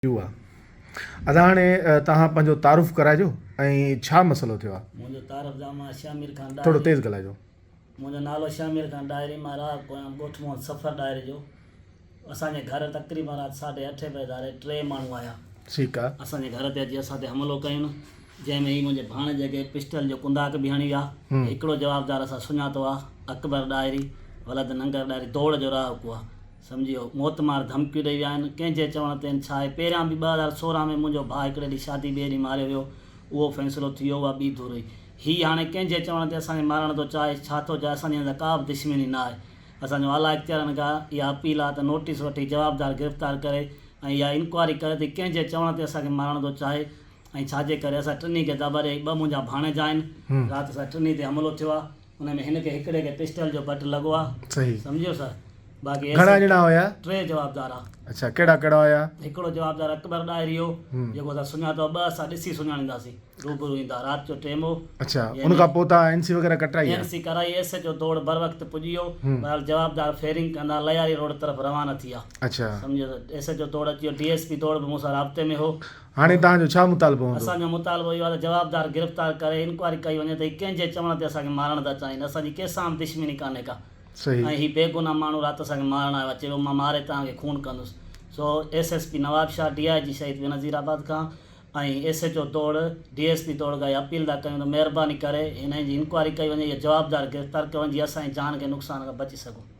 ٿيو آ. ادا هاڻي توهان پنهنجو تعارف ڪرائجو ۽ ڇا مسئلو ٿيو آ. منهنجو تعارف جا مان شاهمير خان ٿورو ڏاهري. تيز ڳالهائجو. منهنجو نالو شاهمير خان ڏاهري مان راهه ڪويان ڳوٺ محمد صفر ڏاهري جو. اسان جي گهر تقريبن رات ساڍي اٺين بجي ڌاري ٽي ماڻهو آيا. ٺيڪ آ. اسان جي گهر تي اچي اسان تي حملو ڪين جنهن ۾ هي منهنجي ڀاڻيجي کي پسٽل جو ڪنداڪ به هڻي ويا. هڪڙو جوابدار اسان سڃاتو آ اڪبر ڏاهري ولد ننگر ڏاهري دوڙ جو راهه ڪو آ. سمجهي ويو. موتمار ڌمڪيون ڏئي ويا آهن. ڪنهن جي چوڻ تي آهن ڇا آهي. پهريان به 2016 ۾ منهنجو ڀاء هڪڙي ڏينهن شادي ٻئي ڏينهن ماريو ويو. اهو فيصلو ٿي ويو اها ٻي ڌر هئي. هي هاڻي ڪنهن جي چوڻ تي اسان کي مارڻ ٿو چاهي ڇا ٿو چاهي اسان جي هن سان ڪا به دشمني نه آهي. اسان جو اعليٰ اختيارن کان اها اپيل آهي ته نوٽيس وٺي جوابدار گرفتار ڪري ۽ اها انڪوائري ڪري ته هي ڪنهن جي چوڻ تي اسان کي مارڻ ٿو چاهي ۽ ڇا جي ڪري اسان ٽنهي کي دٻا ڏئي ٻه منهنجا ڀاڻيجا آهن رات اسان ٽنهي تي حملو ٿيو آهي. ان ۾ هن کي هڪڙي کي پسٽل جو بٽ لڳو آ. صحيح. سمجهيو سر. باقي گهڻا ڄڻا هيا؟ ٽي جوابدار آ. اڇا ڪهڙا ڪهڙا هيا؟ هڪڙو جوابدار اڪبر ڏاهري هو جيڪو اسان سڃاتو ٻه اسان ڏسي سڃاڻينداسين روبرو ايندا رات جو ٽيم هو. اڇا ان کان پوء توهان اين سي وغيره ڪٽرائي آ؟ اين سي ڪرائي ايس ايچ او دوڙ بروقت پڄي ويو بهرحال جوابدار فيرنگ ڪندا لياري روڊ طرف روانا ٿي ويا. اڇا. سمجهيو سر ايس ايچ او دوڙ اچي ويو ڊي ايس پي دوڙ به مون سان رابطي ۾ هو. هاڻي توهان جو ڇا مطالبو هوندو؟ اسان جو مطالبو اهو آهي ته جوابدار گرفتار ڪري انڪوائري ڪئي وڃي ته هي ڪنهن جي چوڻ تي اسان کي مارڻ ٿا چاهين، اسان جي ڪنهن سان به دشمني ڪانهي ڪا صحيح. ۽ هي بيگناهه ماڻهو رات اسان کي مارڻ آيو آهي چيو مان ماري توهان کي خون ڪندس سو S S P Nawabshah D I G Shaheed Benazirabad کان ۽ ايس ايچ او توڙ ڊي ايس پي توڙ کان اها اپيل ٿا ڪيون ته مهرباني ڪري هن جي انڪوائري ڪئي وڃي اهي جوابدار گرفتار ڪيو وڃي جيئن اسان جي جان کي نقصان کان بچي سگهون.